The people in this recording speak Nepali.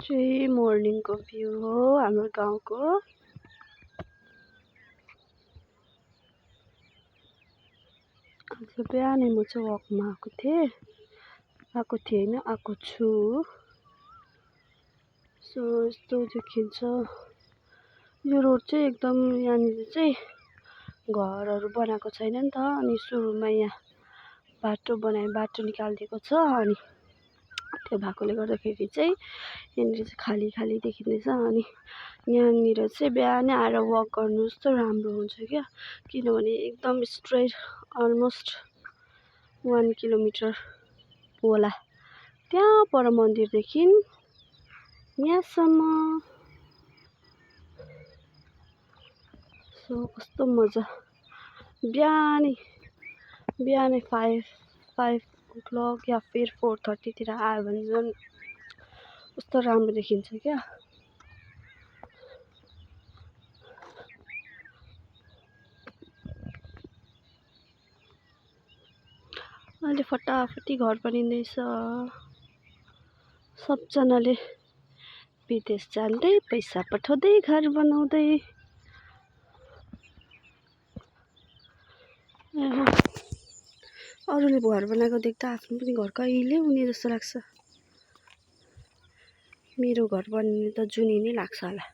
चाहिँ मर्निङको भ्यू हो हाम्रो गाउँको। आज बिहानै म चाहिँ वकमा आएको थिएँ होइन आएको छु। सो यस्तो देखिन्छ। यो रोड चाहिँ एकदम यहाँनिर चाहिँ घरहरू बनाएको छैन नि त, अनि सुरुमा यहाँ बाटो निकालिदिएको छ, अनि त्यो भएकोले गर्दाखेरि चाहिँ यहाँनिर चाहिँ खाली खाली देखिँदैछ। अनि यहाँनिर चाहिँ बिहानै आएर वक गर्नु जस्तो राम्रो हुन्छ क्या, किनभने एकदम स्ट्रेट अलमोस्ट 1 किलोमिटर होला त्यहाँ पर मन्दिरदेखि यहाँसम्म। सो कस्तो मजा, बिहानै 5 o'clock या फिर 4:30 तिर आयो भने झन् कस्तो राम्रो देखिन्छ क्या। अहिले फटाफटी घर बनिँदैछ, सबजनाले विदेश जाँदै पैसा पठाउँदै घर बनाउँदै। अरूले घर बनाएको देख्दा आफ्नो पनि घर कहिले हुने जस्तो लाग्छ। मेरो घर बनिनु त जुनी नै लाग्छ होला।